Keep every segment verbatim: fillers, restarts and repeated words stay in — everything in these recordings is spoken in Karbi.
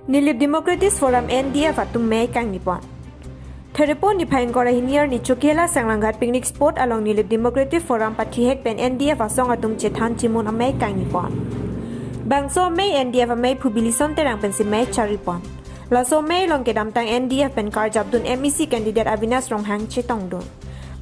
Nilip Democratic Forum N D F atum mei kangni pon. Therepo niphai ingkoi ra hini arni Chokihola Sanglanghat picnic spot along Nilip Democratic Forum pathihek pen N D F asong atum chethan chemun amei kangni pon. Bangso amei N D F ameiphu Bilison Terang pensi mei chari pon. Laso amei along kedamtang N D F pen karjapdun M A C candidate Avinash Ronghang chetongdun.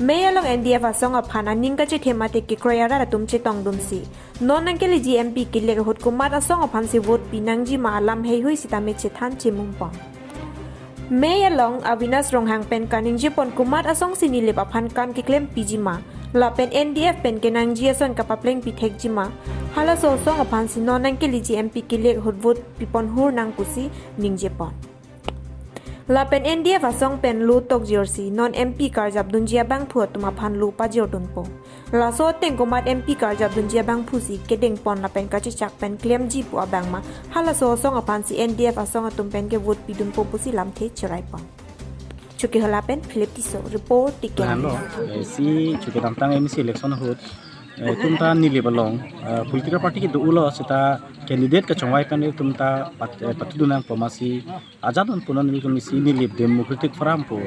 Amei along N D F asong aphan aning kachethe mate kekroi arat atum chetongdunsi, non nangkeleji M P kelek ahut komat asong aphansi vote pinangji ma alam heihui sitame chethan chemun pon. Amei along Avinash Ronghang pen kaningje pon komat asongsi Nilip aphan kam keklem piji ma, lapen N D F pen kenangji ason kapapleng pithekji ma, halaso asong aphansi non nangkeleji M P kelek ahut vote pipon hur nang pusi ningje pon. Lapen N D F asong pen lo tokjirsi non M P karjapdunji abangphu atum aphan lo pajirdunpo. Laso ateng komat M P karjapdunji abangphusi kedeng pon lapen kachechak pen klemji pu abang ma, halaso asong aphansi N D F asong atum pen ke vote pidunpo pusi lamthe cherai pon. Chokihola pen Philip Tisso, report Tiken. Halo, eh, si Chokihola kedamtang M A C election ahut, eh, itum ta Nilip along, eh, political party kedo-ulo seta candidate kachongvai pen itum ta pat-, eh, patudun nangpo, masi ajat non punon nelitum isi Nilip Democratic Forum pu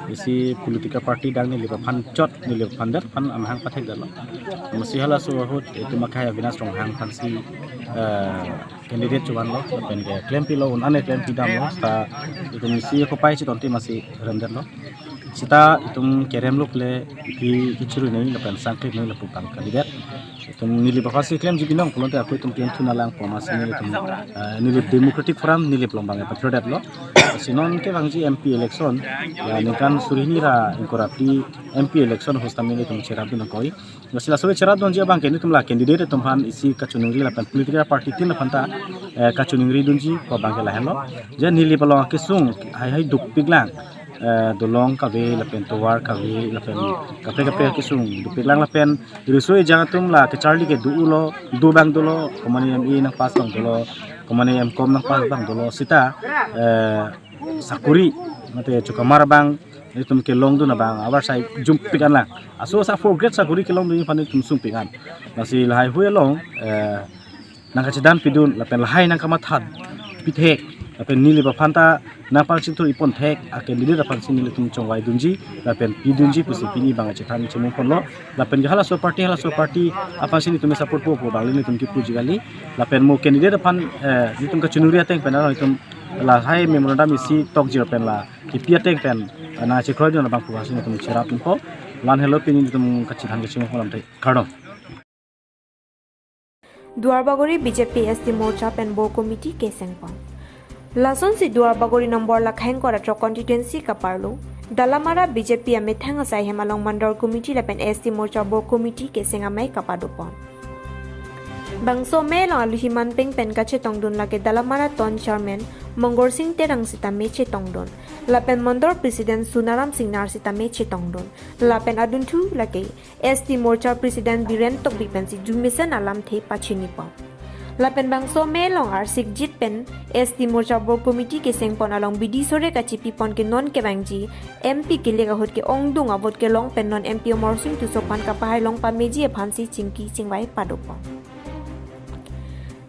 isi political party dang Nilip aphan chot, Nilip aphan det aphan amahang pathekdetlo. Masi halaso ahut itum akhai Avinash Ronghang aphansi, eh, candidate chovan lo, lapen ke klempilo, un-an ke klempidamlo, seta itum isi kopai chiton ti masi remdetlo. Seta itum kerem luk le ki kichuru nei lapen sangklik nei lapu kang candidate. Itum Nilip aphansi klemji binong pulote ako itum klemthu nanglang pu amatsi nelitum, eh, Nilip Democratic Forum Nilip along bang pathrodetlo. Si non kevangji M P election, ya, ningkan suri hini ra ingkoi ra phli M P election ahut sitame nelitum cherapdun nangkok. Lasi laso cherapdunji abang ke nelitum la candidate atum aphan isi kachiningri lapen political party tin aphan ta, eh, kachiningridunji pu abang ke lahenlo. Je Nilip along kesung haihai dukpiklang, eh, dolong kave lapen tovar kave lapen kaprek kaprek kesung dukpiklang lapen riso ejang atum la kacharli kedo-ulo, do abang dolo, komane M A nangpass abang dolo, komane M Com nangpass abang dolo, seta, eh, sakuri mate chukamar abang itum kelongdun abang avarsai jumpik anlang. Aso sa fourth grade sakuri kelongdun aphan itum sumpik an. Lasi lahaihui along, eh, nangkachedan pidun lapen lahai nangkamatha pithek lapen Nilip aphan ta nangpangchingthur-i ponthek a candidate aphansi nelitum chongvaidunji lapen pidunji pusi pini bang chethan chemun ponlo. Lapen ke halaso party, halaso party aphansi nelitum support po pu abang nelitum kipuji kali. Lapen mo candidate aphan, eh, nelitum kachiningri ateng pen aro nelitum lahai memorandum isi tokjir pen la kipi ateng pen, eh, nangchekroidun abang pu aphansi nelitum cherapdunpo. La-an helo pini nelitum kachethan kachiningri pu alamthe. Kardom. Duarbagori B J P S T Morcha pen Bor Committee keseng pon. Lasonsi Duarbagori number lakha ingkoi ra throk constituency kaparlo Dalamara B J P amethang asai hem along Mandal Committee lapen S T Morcha Bor Committee keseng amei kapado pon. Bangso amei along aluhi manpeng pen kachetongdun lake Dalamara Town Chairman Mongor Sing Terang sitame chetongdun, lapen Mandal President Sunaram Singnar sitame chetongdun, lapen adunthu lake S T Morcha President Biren Tokbi pensi jumesen alamthe pachini pon. Lapen bangso amei along arsik jit pen S T Morcha Bor Committee keseng pon along bidi sore kachipi pon ke non kevangji M P kelek ahut ke ongdung avote kelong pen non M P Amarsing Tisso aphan kapahai long pameji aphansi chingki chingvai pado pon.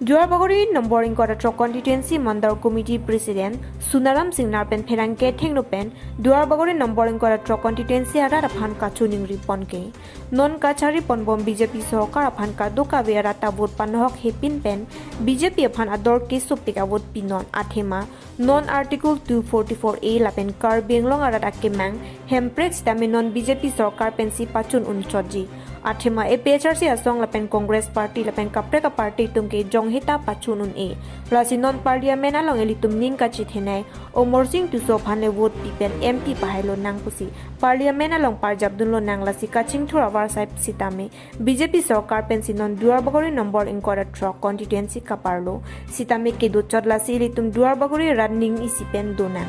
Duarbagori number ingkoi ra throk constituency Mandal Committee President Sunaram Singnar pen pherangke thengno pen Duarbagori number ingkoi ra throk constituency arat aphan kachiningri pon ke, non kachari ponbom B J P sorkar aphan kadokave arat ta vote panohok hepin pen B J P aphan ador kesopik avote pinon athema non Article two forty-four A lapen Karbi Anglong arat akemang Hemprek sitame non B J P sorkar pensi pachun unchotji. Athema A P H L C asong lapen Congress party lapen kaprek aparty atum ke jongheta pachun un-e. Lasi non parliament along ilitum ning kachethenei Amarsing Tisso aphan le vote pi pen M P pahai lonang pusi parliament along parjapdun lonang, lasi kachingthur avarsai sitame B J P sorkar pensi non Duarbagori number ingkoi ra throk constituency kaparlo sitame kedochot, lasi ilitum Duarbagori rat ning isi pen donang,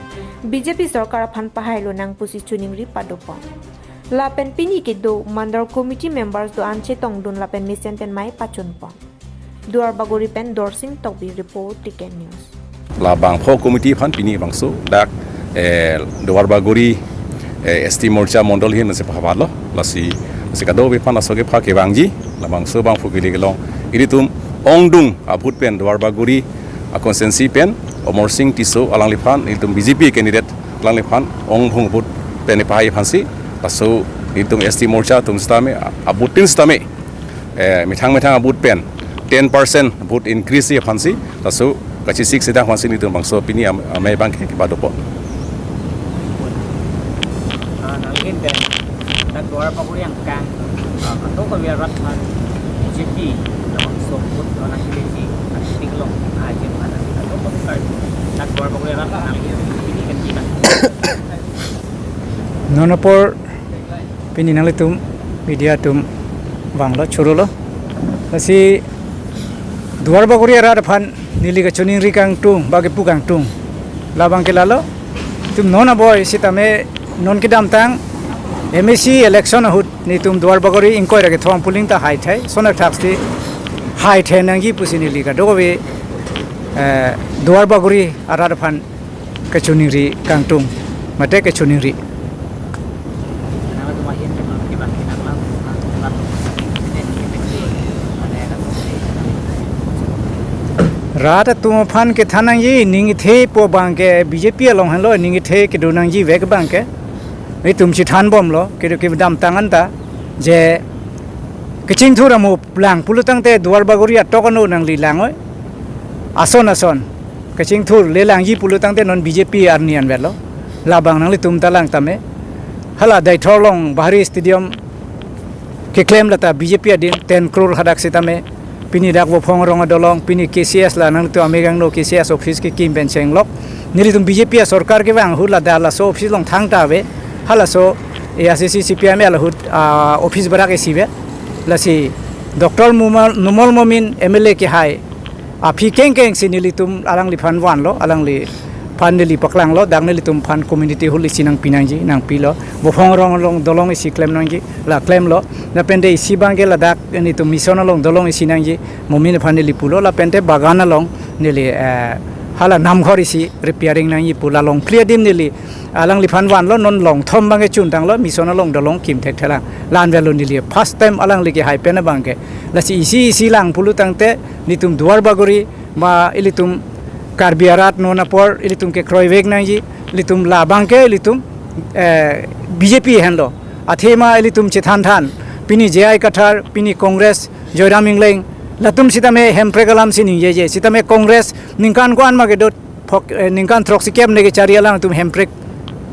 B J P sorkar aphan pahai lonang pusi chiningri pado pon. Lapen pini kedo Mandal Committee members do-an chetongdun lapen mesen pen mei pachun pon. Duarbagori pen Dorsing Tokbi report, Tiken News. Labangpho committee aphan pini bangso dak, eh, Duarbagori, eh, S T Morcha Mandal ahin si pahaplo, lasi, lasi kadokave aphan laso kepha kevangji, labangso bangphu kili kelong. Ilitum ongdung avote pen Duarbagori a constituency pen Amarsing Tisso alangliphan, ilitum B J P candidate alangliphan, ong bhung vote pen ipahai aphansi, laso ilitum S T Morcha atum sitame, a-, abutin sitame, eh, methang methang a-vote pen ten percent vote increase aphansi, laso kachesik seta aphansi nelitum bangso pini am-, amei abangke kepadopon. Ah, nangin pen, dak Duar Bagori angkang, ah, kato kavir arat aphan B J P labangso vote lo nangkeleji, nangkeleji along, ah, jin mana, kato kavir, dak Duar Bagori arat aphan nangkeleji, ini kan kita. Non apor pini nanglitum media atum vanglo, chorolo. Lasi Duar Bagori arat aphan neli kachiningri kangtung, ba kepu kangtung, labangke lalo. Itum non aboi sitame non kedamtang M A C election ahut nelitum Duar Bagori ingkoi ra kethom polling ta haithai, sonak thaksi haithai nangji pusi neli kadokave, eh, Duar Bagori arat aphan kachiningri kangtung, mate kachiningri. Rat atum aphan kethan nangji, ning ithe pu abangke B J P along henlo, ning ithe kedo nangji vek abangke. Itum chethan bomlo, kedo kedamtang anta, je kachingthur amu lang pulo tangte Duar Bagori atok ano nangli langoi. Ason ason kachingthur le langji pulo tangte non B J P arni anvetlo. Labang nanglitum ta lang tame. Hala Deithor along Bahari Stadium keklem lata B J P adin ten crore hadak sitame. Pini dak Vophong Rong adolong, pini K C S la nangtum amegangno K C S office kekim pen chenglok. Nelitum B J P asorkar kevang ahut ladak laso office along thangta ave. Halaso A I C C C P I M L ahut, ah, office barak isi ave. Lasi Doctor Numal, Numal Momin M L A kehai aphi kengkeng si nelitum alangliphan vanlo, alangliphan neli paklanglo, dak nelitum aphan community hall isi nangpi nangji, nangpilo. Vophong Rong along dolong isi klem nangji, la klemlo. Lapen te isi abangke ladak nelitum mission along dolong isi nangji, Momin aphan neli pulo, lapen te Bagan along neli, eh, hala namghor isi repairing nangji pu, la along phli adim neli alangliphan vanlo, non along thom abangke chuntanglo, mission along dolong kim thekthelang. La anvetlo neli first time alangli kehai pen abangke. Lasi isi isi lang pulo tangte nelitum Duar Bagori ma ilitum Karbi arat non apor ilitum kekroi vek nangji, ilitum labangke ilitum, eh, B J P henlo. Athema ilitum chethan than, pini J I Kathar, pini Congress, Joyram Engleng, latum sitame hemprek alam si ningjeje, sitame Congress ningkan ko-an ma kedo, phok, eh, ningkan throksikep ne kechari alangtum hemprek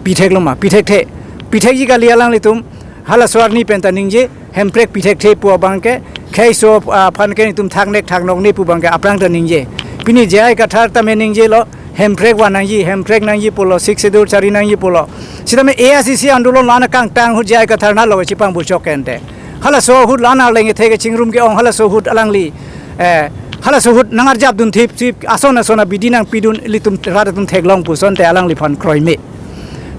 pitheklo ma, pithekthe. Pithekji kali alanglitum, halaso arni pen ta ningje, hemprek pithekthe pu abangke, kheiso, ah, aphan ke nelitum thaknek thaknok ne pu abangke aphrang ta ningje. Pini J I Kathar tame ningjelo, hemprek van nangji, hemprek nangji pulo, Sixth Schedule chari nangji pulo. Sitame A I C C andolon la-an akangtang ahut J I Kathar nalo chipang buchok kente. Halaso ahut la-an arleng ethe kechingrum ke-ong, halaso ahut alangli, eh, halaso ahut nangarjapdun thipthip, ason ason abidi nangpidun, ilitum rat atum theklong pusonte alangliphan kroime.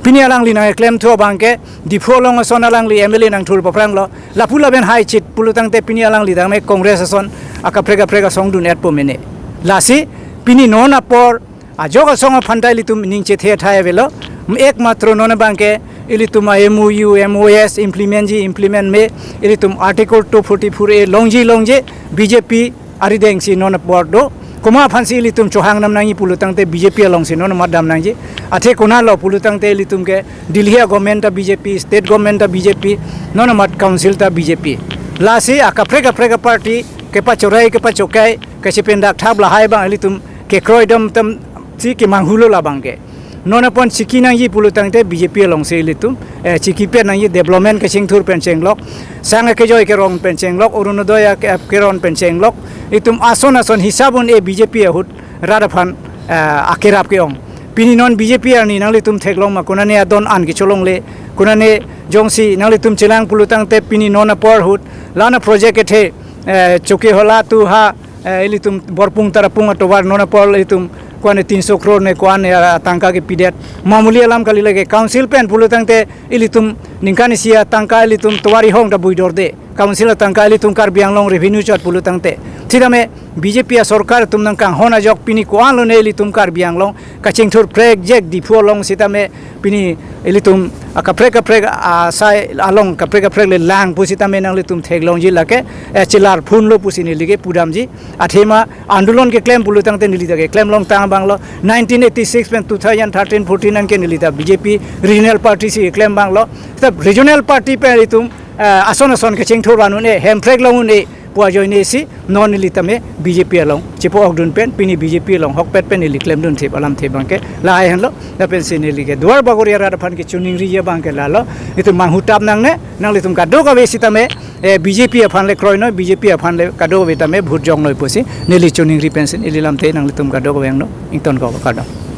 Pini alangli nangklemthu abangke, Diphu along ason alangli M L A nangthur paphranglo, lapu lapen haichit pulo tangte pini alangli tame Congress ason akaprek kaprek asong dun-etpo mene. Lasi pini non apor ajok asong aphan ta ilitum ning chethe thai avelo, ekmatro non abangke ilitum a M O U, M O S implement ji, implement me, ilitum Article two forty-four A longji longje, B J P arideng si non apor do. Komat aphan si ilitum chohang dam nangji pulo tangte B J P along si non amat dam nangji. Athe konatlo pulo tangte ilitum ke Delhi a government ta B J P, state government ta B J P, non amat council ta B J P. Lasi akaprek kaprek aparty kepachorai kepachokai, kachependak thap lahai abang ilitum kekroi dam tam si kemanghulo labangke. Non apon chiki nangji pulo tangte B J P along si ilitum, eh, chiki pen nangji, development kachingthur pen chenglok, sang kejoi kerong pen chenglok, Orunodoi a ke-, kerong pen chenglok, itum ason ason hisab un-e B J P ahut rat aphan, eh, akerap ke-ong. Pini non B J P arni nanglitum theklong ma konane adon an kecholongle, konane jongsi nanglitum chelang pulo tangte pini non apor ahut la-an a project kethe, eh, Chokihola to ha, eh, ilitum Borpung Tarapung atovar non apor ilitum ko-an tinso crore ne ko-an, eh, tangka kepidet. Mamuli alam kali lake, council pen pulo tangte ilitum ningkan isi atangka ilitum tovar ihong ta buidorde. Council atangka ilitum Karbi Anglong revenue chot pulo tangte. Sitame B J P asorkar atum nangkanghon ajok pini ko-an lone ilitum Karbi Anglong kachingthur prekjak Diphu along sitame pini ilitum akaprek kaprek asai along kaprek kaprek le lang pusitame nanglitum theklongji lake, eh, chelar phunlo pusi neli ke pudamji. Athema andolon keklem pulotangte neli ta keklem longtang abanglo. Nineteen eighty-six pen two thousand thirteen fourteen an ke neli ta B J P regional party si keklem abanglo. Seta regional party pen ilitum, eh, ason ason kachingthur van un-e, hemprek long un-e pu ajoine si non neli tame B J P along chepa-okdun pen pini B J P along hokpet pen neli klemdun thip alamthe abangke lahai henlo. Lapensi neli ke Duar Bagori arat aphan kechiningri abangke lalo, itum manghutap nangne, nanglitum kadokave sitame, eh, B J P aphan le kroinoi, B J P aphan le kadokave tame vote jongnoi pusi neli chiningri pensi neli lamthe nanglitum kadokave angno ingtonkok, kardom.